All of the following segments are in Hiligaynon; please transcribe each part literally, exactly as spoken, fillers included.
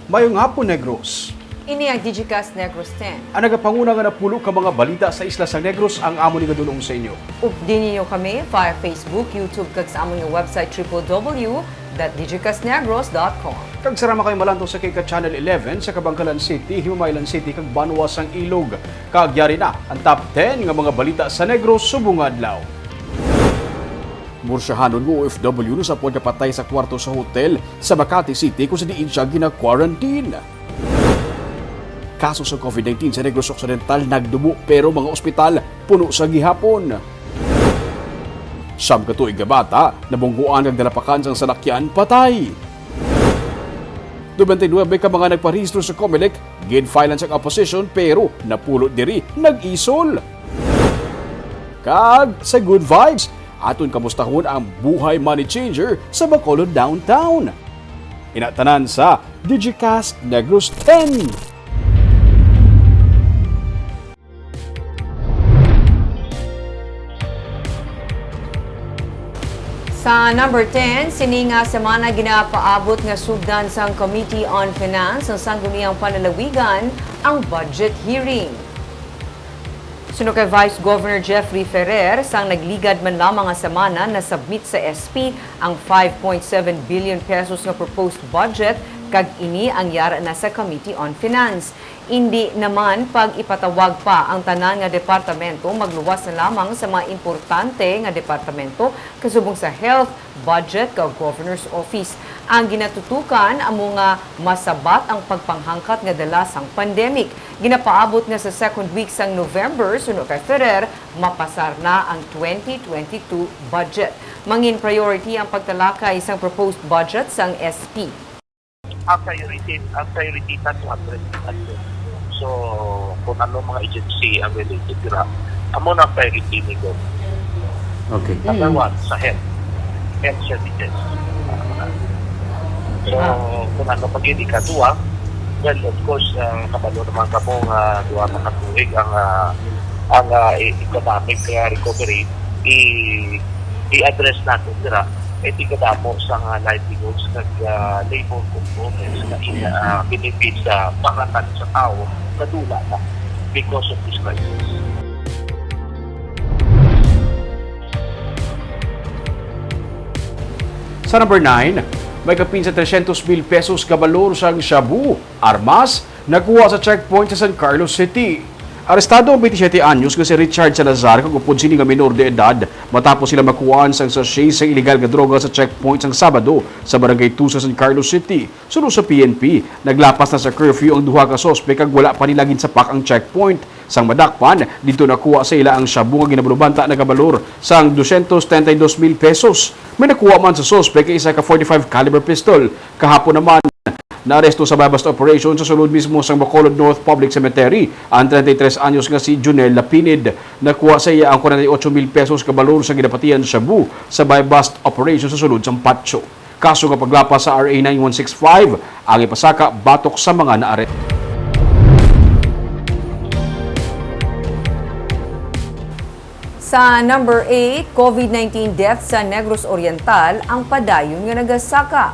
Mayong hapon, Negros. Ini ang Digicast Negros ten. Ang nagapanguna nga napulo ka mga balita sa isla sang Negros ang amo ni gadulong sa inyo. Updi ninyo kami via Facebook, YouTube, kag sa amon nga website, triple W dot digicastnegros dot com. Kag sarama kay malantaw sa K K Channel eleven sa Kabankalan City, Himamaylan City, kag Banwa sang Ilog. Kag yari na ang top ten nga mga balita sa Negros subong nga adlaw. Mursyahanon nga O F W nasapwan nga patay sa kwarto sa hotel sa Makati City kung sa diin siya gina-quarantine. Kaso sa COVID nineteen sa Negros Occidental nagdubo, pero mga ospital puno sa gihapon. Siyam ka tuig nga bata nabungguan kag nalapakan sang salakyan, patay. Nobenta y nuebe ka mga nagparehistro sa Comelec, gin-filean sang opposition, pero napulot diri, nag-isol. Kag sa Good Vibes, aton kamustahon ang buhay money changer sa Bacolod Downtown. Ina tanan sa Digicast Negros ten. Sa number ten, sini nga semana ginapaabot nga sugdan sang Committee on Finance sang Sangguniang Panlalawigan ang budget hearing. Suno kay Vice Governor Jeffrey Ferrer, sang nagligad man lamang nga semana, na-submit sa S P ang five point seven billion pesos nga proposed budget, kag ini ang yara na sa Committee on Finance. Indi naman pag-ipatawag pa ang tanan nga departamento, magluwas na lamang sa mga importante nga departamento kasubong sa health, budget, kag governor's office. Ang ginatutukan amo nga masabat ang pagpanghangkat nga dala sang pandemic. Ginapaabot nga sa second week sang November, suno kay Ferrer, mapasar na ang twenty twenty-two budget. Mangin priority ang pagtalakay sang proposed budget sang S P. Ang priority, ang priority nato address, address. So, kung ano mga agency ang related dira, amo na ang priority ni Gov. Okay. Number Mm. one, sa health. Health services. So, Ah. kung ano pag yun, ikaduha, well, of course, ah, kabalo naman kamo nga duha na ka tuig ang, ah, ang, ah, e-, economic, ah, recovery, i-, i-address natin dira. Kay tigkadamo sa nga livelihoods kag, ah, labor components nga ina, ah, benefits sa pangatan sa tawo nadula na because of this crisis. Sa number nine, may kapin sa tresyentos mil pesos ka balor sang shabu, armas, nakuha sa checkpoint sa San Carlos City. Arestado ang twenty-seven anyos nga si Richard Salazar kag upod sini nga minor de edad matapos sila makuhaan sang sachet sang iligal nga droga sa checkpoint sang Sabado sa Barangay two sa San Carlos City. Suno sa P N P, naglapas na sa curfew ang duha ka suspek kag wala pa nila ginsapak ang checkpoint. Sang madakpan, didto nakuha sa ila ang shabu nga ginabalubanta nagabalor sang dosyentos treinta y dos mil pesos. May nakuha man sa suspek ang isa ka forty-five caliber pistol. Kahapon naman, naaresto sa buy-bust operation sa sulod mismo sang Bacolod North Public Cemetery ang treinta y tres anyos nga si Junel Lapinid. Nakuha sa iya ang kwarenta y ocho mil pesos ka balor sa ginapatihan shabu sa buy-bust operation sa sulod sang patio. Kaso nga paglapas sa R A nine one six five ang ipasaka batok sa mga naaresto. Sa number eight, COVID nineteen death sa Negros Oriental ang padayon nga nagasaka.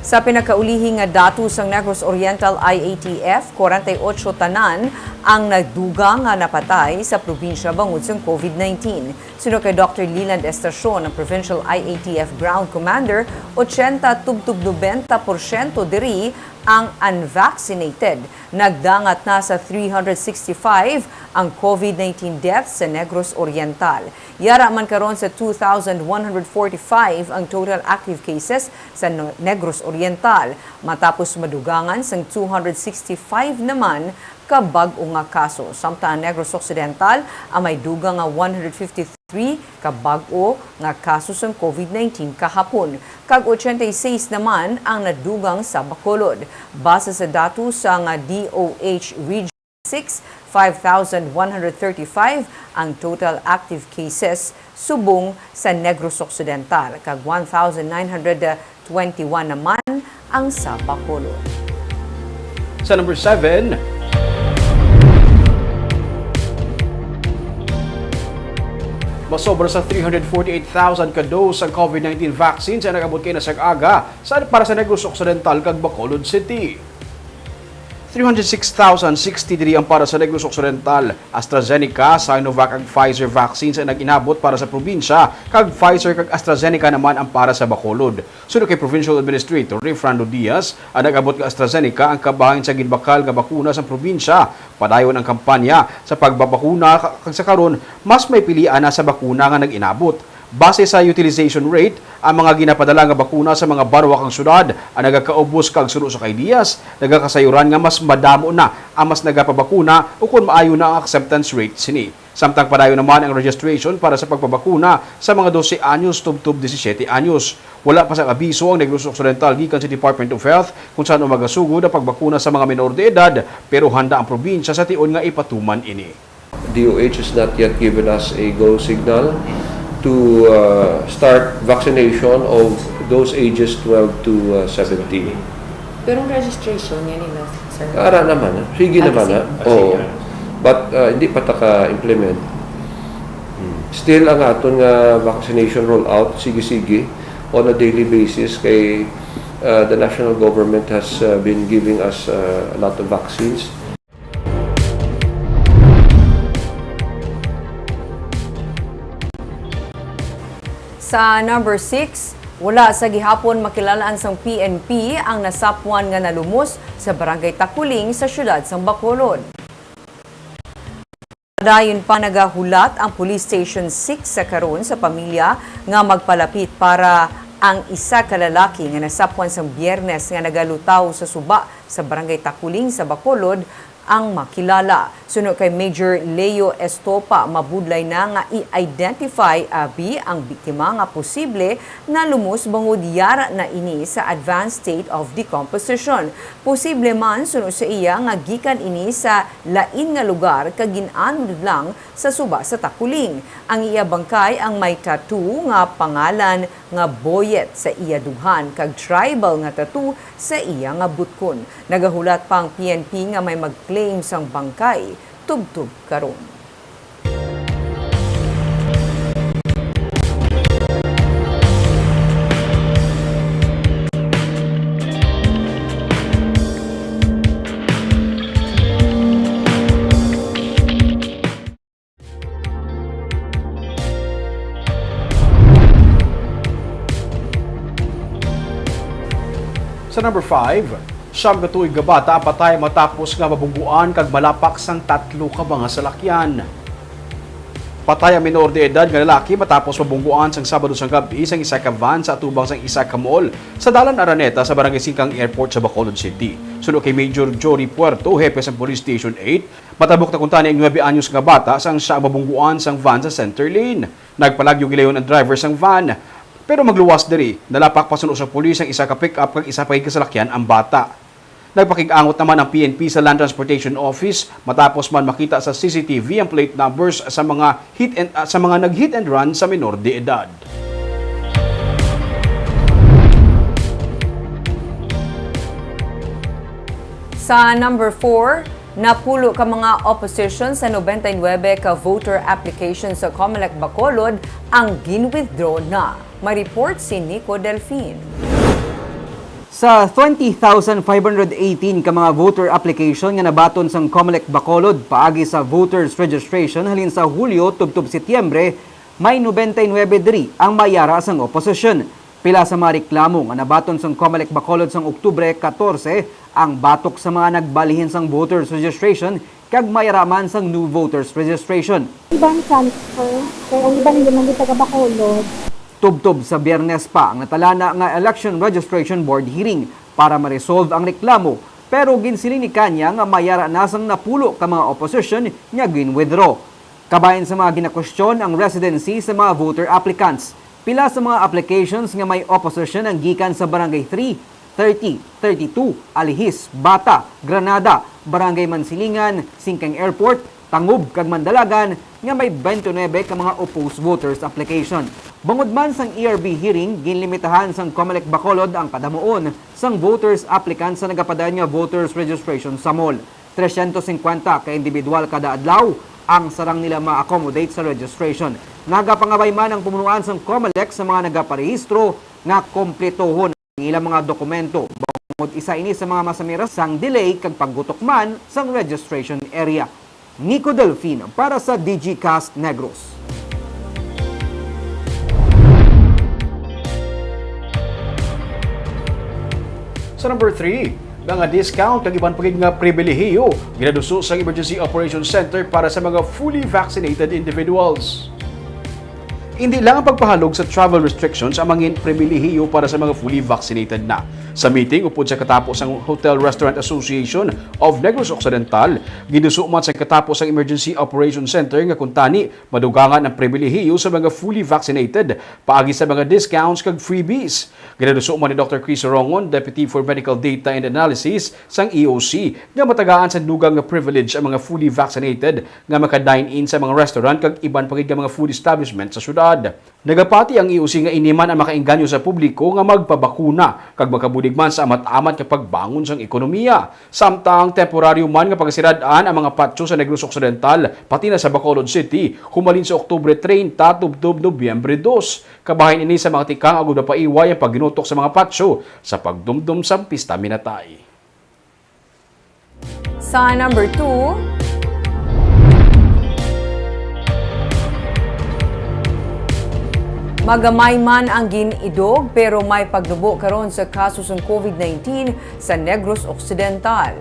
Sa pinakaulihi nga datos sang Negros Oriental I A T F, kwarenta y ocho tanan ang nadugang nga napatay sa probinsya bangod sang COVID nineteen. Suno kay Doctor Leland Estacion, ang Provincial I A T F Ground Commander, ochenta tubtob nobenta porsyento diri ang unvaccinated. Nagdangat na sa three hundred sixty-five ang COVID nineteen deaths sa Negros Oriental. Yara man karon sa two thousand one hundred forty-five ang total active cases sa No-, Negros Oriental, matapos madugangan sang two hundred sixty-five naman ka bag-o nga kaso. Samtang ang Negros Occidental ang may dugang nga one hundred fifty-three ka bag-o nga kaso sang COVID nineteen kahapon, kag ochenta y seis naman ang nadugang sa Bacolod. Base sa datos sang D O H Region six, five thousand one hundred thirty-five ang total active cases subong sa Negros Occidental, kag one thousand nine hundred twenty-one naman ang sa Bacolod. Sa number seven, Masobra sa three hundred forty-eight thousand ka dose ang COVID nineteen vaccines ang nag-abot kaina sang aga sa, para sa Negros Occidental kag Bacolod City. Three hundred six thousand sixty diri ang para sa Negros Occidental. AstraZeneca, Sinovac, kag Pfizer vaccines ang nag-inabot para sa probinsya, kag Pfizer kag AstraZeneca naman ang para sa Bacolod. Suno kay Provincial Administrator Rayfrando Diaz, ang nag-abot nga AstraZeneca ang kabahin sa ginbakal nga bakuna sa probinsya. Padayon ang kampanya sa pagbabakuna, ka-, kag sa karon, mas may pilian na sa bakuna nga nag-inabot. Base sa utilization rate, ang mga ginapadala nga bakuna sa mga banwa kag syudad ang nagakaubos, kag suno sa kay Diaz, nagakasayuran nga mas madamo na ang mas nagapabakuna ukon maayo na ang acceptance rate sini. Samtang padayon naman ang registration para sa pagpabakuna sa mga dose anyos tubtob disisiete anyos. Wala pa sang abiso ang Negros Occidental gikan sa Department of Health kung san-o magasugod ang pagbakuna sa mga menor de edad, pero handa ang probinsya sa tion nga ipatuman ini. D O H has not yet given us a go signal to, uh, start vaccination of those ages twelve to, uh, seventeen. Pero ang registration yan nila, sir? Ara naman, ah. Sige Ah, naman, sige. ah. Oo. But, uh, hindi pa ta ka-implement. Hmm. Still, ang aton nga vaccination rollout, sige-sige, on a daily basis, kay, uh, the national government has, uh, been giving us, uh, a lot of vaccines. Sa number six, wala sa gihapon makilalaan sang P N P ang nasapwan nga nalumos sa Barangay Takuling sa siyudad sang Bacolod. Padayon pa nagahulat ang Police Station six sa karon sa pamilya nga magpalapit para ang isa ka lalaki nga nasapwan sang Biyernes nga nagalutaw sa suba sa Barangay Takuling sa Bacolod ang makilala. Suno kay Major Leo Estopa, mabudlay na nga i-identify abi ang biktima nga posible nalumos bangod yara na ini sa advanced state of decomposition. Posible man, suno sa iya, nga gikan ini sa lain nga lugar kag gin-anod lang sa suba sa Takuling. Ang iya bangkay ang may tattoo nga pangalan nga Boyet sa iya dughan kag tribal nga tattoo sa iya nga butkon. Nagahulat pa ang P N P nga may mag-claim sang bangkay tubtob karon. Sa number five, siyam ka tuig nga bata patay matapos nga mabungguan kag malapak sang tatlo ka mga salakyan. Patay ang minor de edad nga lalaki matapos mabungguan sang Sabado sang gab-i sang isa ka van sa atubang sang isa ka mall sa Dalan Araneta sa Barangay Singkang Airport sa Bacolod City. Suno kay Major Jory Puerto, hepe sang Police Station eight, matabok na kuntani ang nuebe anyos nga bata sang siya ang mabungguan sang van sa center lane. Nagpalagyo gilayon ang driver sang van, pero magluwas diri, nalapak pa suno sa pulis ang isa ka pick-up kag isa pa gid ka salakyan ang bata. Nagpakig-angot naman ang P N P sa Land Transportation Office matapos man makita sa C C T V ang plate numbers sa mga hit and, ah, sa mga nag-hit and run sa minor de edad. Sa number four, napulo ka mga opposition sa nobenta y nuebe ka voter application sa Comelec Bacolod ang gin-withdraw na. May report si Nico Delfin. Sa twenty thousand five hundred eighteen ka mga voter application nga nabaton sang Comelec Bacolod paagi sa voters registration halin sa Hulyo tubtob Setyembre, may nobenta y nuebe diri ang mayara sang oposisyon. Pila sa mga reklamo nga nabaton sang Comelec Bacolod sang Oktubre katorse ang batok sa mga nagbalhin sang voters registration kag mayara man sang new voters registration. Iban transfer, kay ang iban hindi man gid taga Bacolod. Tubtob sa Biyernes pa ang natalana nga Election Registration Board hearing para ma-resolve ang reklamo, pero ginsiling ni Kanya nga mayara na sang napulo ka mga opposition nga gin-withdraw. Kabahin sa mga ginakwestiyon ang residency sa mga voter applicants. Pila sa mga applications nga may opposition ang gikan sa Barangay three, thirty, thirty-two, Alihis, Bata, Granada, Barangay Mansilingan, Singkang Airport, Tangub kag Mandalagan nga may twenty-nine ka mga opposed voters application. Bangod man sang E R B hearing, ginlimitahan sang Comelec Bacolod ang padamuon sang voters applicants sa nagapadayon nga voters registration sa mall. Tresyentos singkwenta ka individual kada adlaw ang sarang nila ma-accommodate sa registration. Nagapangabay man ang pumunuan sang COMELEC sa mga nagaparehistro nga kompletohon ang ilang mga dokumento, bangod isa ini sa mga masamiras sang delay kag paggutok man sang registration area. Nico Delfin para sa Digicast Negros. Sa number three, mga discount kag iban pa gid nga pribilehiyo ginaduso sang Emergency Operations Center para sa mga fully vaccinated individuals. Indi lang ang pagpahalog sa travel restrictions ang mangin pribilehiyo para sa mga fully vaccinated na. Sa meeting upod sa katapo sang Hotel Restaurant Association of Negros Occidental, giduso man sa katapo sang Emergency Operations Center nga kuntani madugangan ang pribilehiyo sa mga fully vaccinated paagi sa mga discounts kag freebies. Ginaduso man ni Doctor Chris Rongon, Deputy for Medical Data and Analysis sang E O C, nga matagaan sa dugang nga privilege ang mga fully vaccinated nga maka-dine-in sa mga restaurant kag iban pa gid nga mga food establishment sa syudad. Nagapati ang E O C nga ini man ang makaengganyo sa publiko nga magpabakuna kag makabulig man sa amat-amat nga pagbangon sang ekonomiya. Samtang temporaryo man nga pagasirad-an ang mga patio sa Negros Occidental, pati na sa Bacolod City, humalin sa Oktubre treinta tubtob Nobyembre dos. Kabahin ini sa mga tikang agud mapaiway ang pagginutok sa mga patio sa pagdumdom sang Pista Minatay. Sa number two, magamay man ang gin-idog, pero may pagnubo karon sa kaso sang COVID nineteen sa Negros Occidental.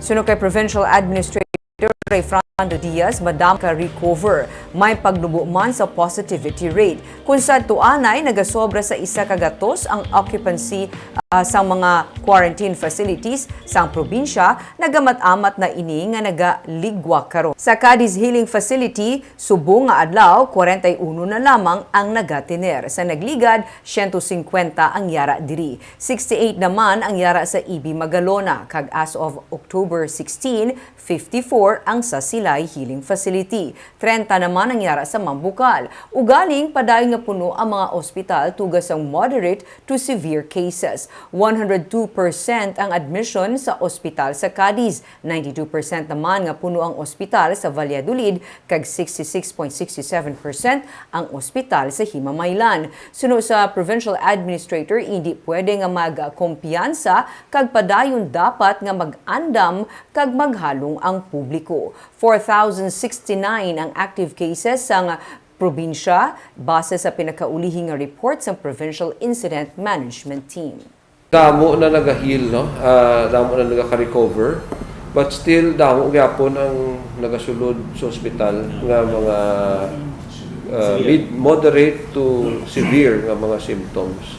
Suno kay Provincial Administrator Rayfrando Diaz, madamo ka recover. May pagnubo man sa positivity rate. Kung sa tuanay, nagasobra sa isa ka gatos ang occupancy, ah, sa mga quarantine facilities sang probinsya, nagamat-amat na ini nga nagaligwa karon. Sa Cadiz Healing Facility, subong nga adlaw, kwarenta y uno na lamang ang nagatener. Sa nagligad, siyento singkwenta ang yara diri. Sixty-eight naman ang yara sa E B Magalona, kag as of October sixteen, fifty-four ang sa Silay Healing Facility. Treinta naman ang yara sa Mambukal. Ugaling padayon nga puno ang mga ospital tuga sang moderate to severe cases. One hundred two percent ang admission sa ospital sa Cadiz. Ninety-two percent naman nga puno ang ospital sa Valladolid, kag sixty-six point six seven percent ang ospital sa Himamaylan. Suno sa provincial administrator, indi pwede nga magkumpiyansa kag padayon dapat nga mag-andam kag maghalong ang publiko. Four thousand sixty-nine ang active cases sang probinsya, base sa pinakaulihing nga report sang Provincial Incident Management Team. Damo na naga-heal, no? Ah, damo na nagaka-recover. But still, damo gyapon ang nagasulod sa ospital nga mga, ah, mid, moderate to severe nga mga symptoms.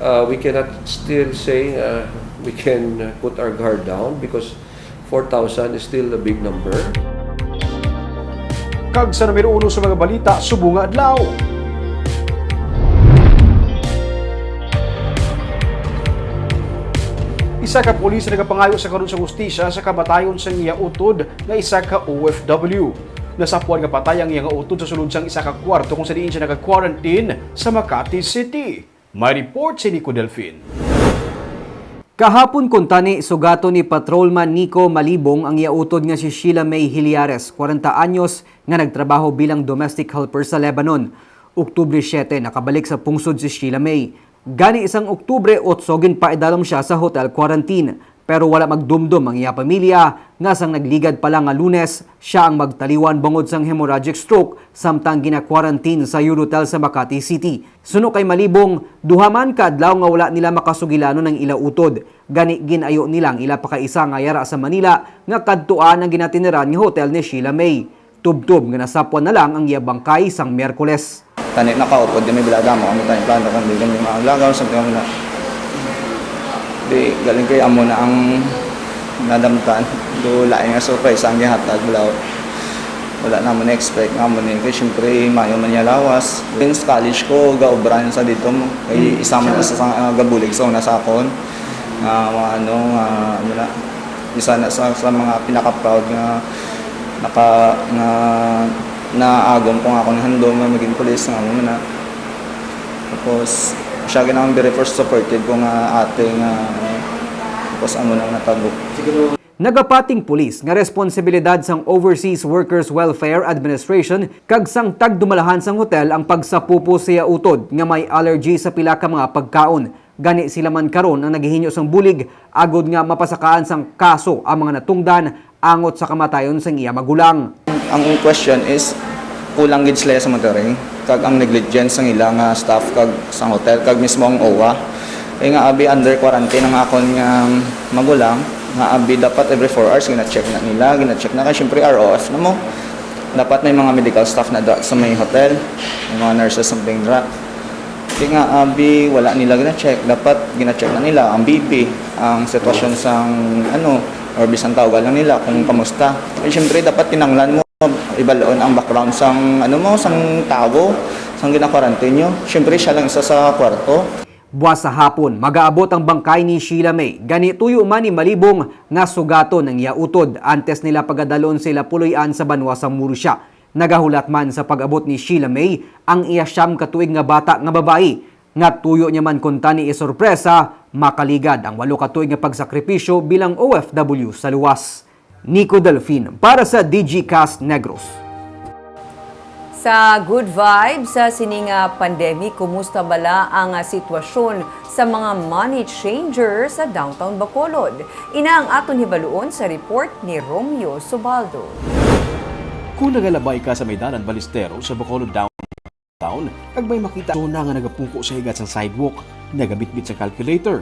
Ah, we cannot still say, ah, we can put our guard down because four thousand is still a big number. Kag sa numero uno sa mga balita subong nga adlaw, isa ka pulis nagapangayo sa karon sa hustisya sa kamatayon sang iya utod nga isa ka O F W. Nasapwan nga patay ang iya nga utod sa sulod sang isa ka kwarto kung sa diin siya naka-quarantine sa Makati City. May report si Nico Delfin. Kahapon kuntani, sugaton ni Patrolman Nico Malibong ang iya utod nga si Sheila May Hiliares, kwarenta anyos, nga nagtrabaho bilang domestic helper sa Lebanon. Oktubre siete, nakabalik sa pungsod si Sheila May. Gani, sang Oktubre otso, ginpaidalom sia sa hotel quarantine. Pero wala magdumdom ang iya pamilya nga sang nagligad pa lang nga Lunes, sia ang magtaliwan bangod sang hemorrhagic stroke samtang gina-quarantine sa Eurotel sa Makati City. Suno kay Malibong, duha man ka adlaw nga wala nila makasugilanon ang ila utod. Gani, gin-ayo nila ang ila pa ka isa nga yara sa Manila nga kadtuan ang ginatineran nga hotel ni Sheila May. Tubtob nga nasapwan na lang ang iya bangkay sang Miyerkules. Tani nakaupod kami, bila damo kami tani plano kung di kami maaglagaw, sabi kami na, di, galing kay amo na ang nadamtan. Do lain nga surprise ang gihatag, bila wala naman na-expect nga amo ni, kay syempre, mayo man niya lawas. Since college ko, gaobra sa dito mo. Kay isa man sa, sa, ah, gabulig sa una sa akon. Nga, mga ano, nga, ano na, isa na sa, sa mga pinaka-proud nga naka-, nga naagom ko nga akong handom nga maging pulis nga amo na. Tapos, siya gid ang very first supportive ko nga ate nga, ano, tapos amo nang natabo. Nagapating pulis nga responsibilidad sang Overseas Workers Welfare Administration kag sang tagdumalahan sang hotel ang pagsapupo sa iya utod nga may allergy sa pila ka mga pagkaon. Gani sila man karon ang nagahinyo sang bulig agod nga mapasakaan sang kaso ang mga natungdan angot sa kamatayon sang iya magulang. Ang question is, kulang gid sila sa monitoring, kag ang negligence sang ila nga staff, kag sang hotel, kag mismo ang owa. Kay nga abi under quarantine ang akon nga magulang, nga abi dapat every four hours gina-check na nila, gina-check na, kay syempre R O F na mo. Dapat may mga medical staff na da sa may hotel, may mga nurses, something dra. Kay nga abi wala nila gina-check, dapat gina-check na nila ang B P, ang sitwasyon sang ano, or bisan tawagan lang nila kung kamusta. Kay syempre dapat kinahanglan mo ibalon ang background sang ano mo, sang tawo, sang gina-quarantine nyo. Syempre siya lang isa sa kwarto. Buwas sa hapon, magaabot ang bangkay ni Sheila May. Gani tuyo man ni Malibong nga sugaton ang iya utod antes nila pagadalon sa ila puloy-an sa banwa sa Murcia. Nagahulat man sa pag-abot ni Sheila May ang iya siyam ka tuig nga bata nga babayi, nga tuyo niya man kuntani isorpresa, makaligad ang walo ka tuig nga pagsakripisyo bilang O F W sa luwas. Nico Delfin para sa Digicast Negros. Sa good vibes sa sini nga pandemic, kumusta bala ang, ah, sitwasyon sa mga money changer sa downtown Bacolod? Ina ang aton hibaluon sa report ni Romeo Subaldo. Kung nagalabay ka sa may dalan Balestero sa Bacolod Downtown, kag may makita zona nga nagapungko sa higat sang sidewalk, nagabitbit sa calculator,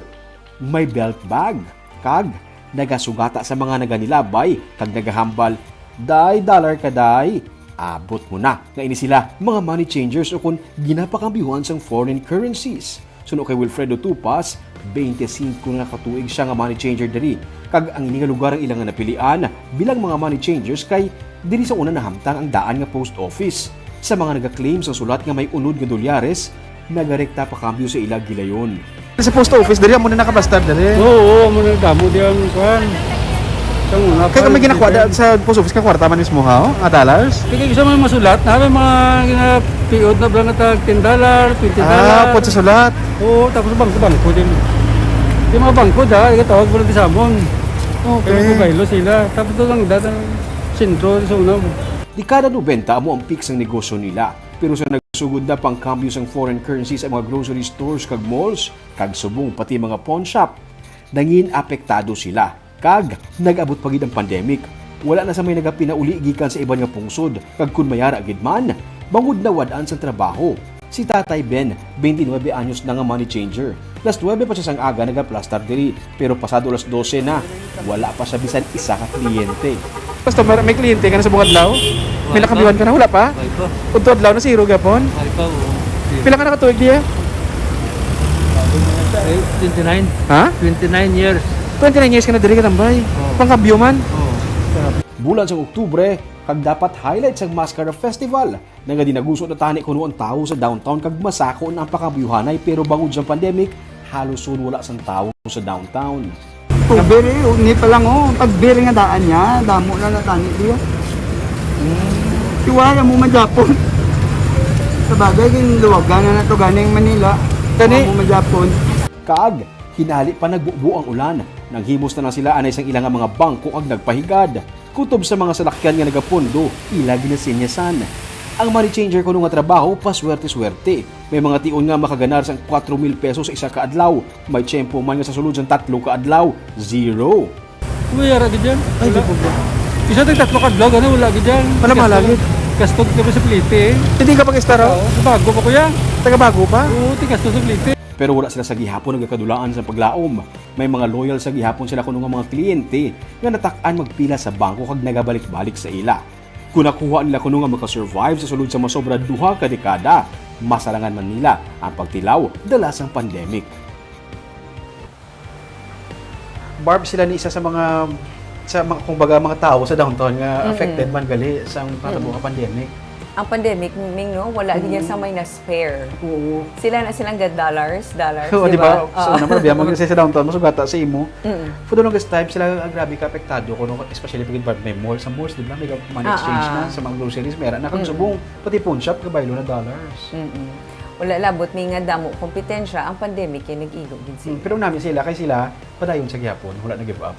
may belt bag, kag nagasugata sa mga naganilabay kag nagahambal, "Day, dollar ka, day?" Abot mo na nga ini sila mga money changers ukon ginapakambyuhan sang foreign currencies. Suno kay Wilfredo Tupas, twenty-five na ka tuig sia nga money changer diri, kag ang ini nga lugar ang ila nga napilian bilang mga money changers kay diri sa una nahamtang ang daan nga post office. Sa mga nagakleim sang sulat nga may unod nga dolyares, nagarekta pa kambyo sa ila gilayon. Sa post office diri, amo na nakaplastar diri. Oo, oo, amo na damo di ang kuan. Sa una, Kaya kung may kuan, ginakuha da, sa post office ka kwarta man mismo ha, oh? Nga dollars? Kaya isa man masulat, na may mga ginapiod na bala nga tag ten dollar, twenty dollar. Ah, pud sa sulat. Oo, tapos bangko-bangko din. Yung mga bangko da, gatawag mo lang di sa amon. Okay. Kaya may kabaylo sila. Tapos doon ang data, sentro, sa una. Dekada nobenta amo ang peak sang negosyo nila. Pero sa nagsugod na pangkambyo sang foreign currency sa mga grocery stores kag malls, kag subong pati mga pawn shop, nangin apektado sila. Kag nag-abot pa gid ang pandemic. Wala na sa may nagapinauli gikan sa iban nga pungsod, kag kun may ara gid man, bangod nawad-an sang trabaho. Si Tatay Ben, twenty-nine anyos na nga money changer. Las nuebe pa siya sang aga nagaplastar diri, pero pasado las dose na, wala pa siya bisan isa ka kliyente. Customer, may kliyente ka na sa buong adlaw? May Wala pa. Nakabiwan ka na? Wala pa? Wala pa. Udto adlaw na, zero gapon? Wala pa, oo. Pila ka nakatuig diya? Eh, twenty-nine. Ha? Twenty-nine years. Twenty-nine years ka na diri katambay? Oo. Pangkambyo man? Oo. Bulan sang Oktubre, kag dapat highlight sang Mascara Festival, nagadinaguso na tani kuno ang tawo sa downtown kag masako na ang pakabyuhanay, pero bangod sa pandemic, halos wala sang tawo sa downtown. Pagbiri, ni pa lang, oh, pagbiri nga daan niya, damo na natani diya. Siwala mo magyapon. Sa bagay, ginluwagan na nato ganing Manila. Gani? Amo magyapon. Kag, hinali pa nagbubo ang ulan. Nanghimos na lang sila anay sang ila nga mga bangko kag nagpahigad. Kutob sa mga salakyan nga nagapondo, ila ginasinyasan. Ang money changer kuno nga trabaho, paswerte-swerte. May mga tion nga makaganar sang kwatro mil pesos sa isa ka adlaw. May tiyempo man nga sa sulod sang tatlo ka adlaw, zero. May ara gid yan. Ay, Wala. Di po ba? Isa tayo tatlo ka adlaw, gani, wala gid yan. Wala, Tigas mahala to. Gid. Tigas to, di ba, sa plite, eh? Hindi ka pag-istar, oh? Oo, sa bago pa, kuya. Taga bago pa? Oo, tigas to sa plite. Pero wala sila sa gihapon nagakadulaan sa paglaom. May mga loyal sa gihapon sila kuno nga mga kliyente nga natak-an magpila sa bangko kag nagabalik-balik sa ila. Kung nakuha nila kuno nga makasurvive sa sulod sa masobra duha ka dekada, masarangan man nila ang pagtilaw dala sang pandemic. Barb, sila ni isa sa mga, sa mga, kumbaga, mga tawo sa downtown nga Mm-mm. affected man gali sa Mm-mm. pangatabo nga pandemic. Ang pandemic, Ming, no? Wala gid yan Mm-mm. sa may na-spare. Oo. Sila na silang ga dollars, dollars, Oo, di di ba? ba? So, Oo. Naman, biya mo kasi sa downtown, masugata sa imo. Mm-mm. For the longest time, sila ang grabe ka apektado kuno, especially pag may mall. Sa malls, di ba? May money Ah, exchange ah. na sa mga groceries. Meron na kang Mm-mm. subong, pati pawn shop, kabaylo na dollars. Mm-mm. Wala labot ni nga damo kompetensya, ang pandemic yung nag-igo gid sila. Hmm, pero nami sila, kay sila, padayon sa gihapon, wala na give up.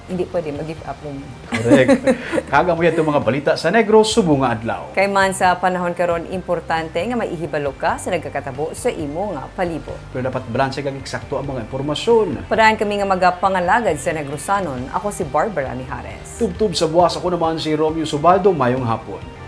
Hindi pwede mag-give up mo. Correct. Kag amo yadto mga balita sa Negros subong nga adlaw. Kay man sa panahon karon, importante nga may ihibalo ka sa nagakatabo sa imo nga palibot. Pero dapat balanse kag eksakto ang mga impormasyon. Padayon kami nga magapangalagad sa Negrosanon. Ako si Barbara Mijares. Tubtob sa buwas, ako naman si Romeo Subaldo. Mayong hapon.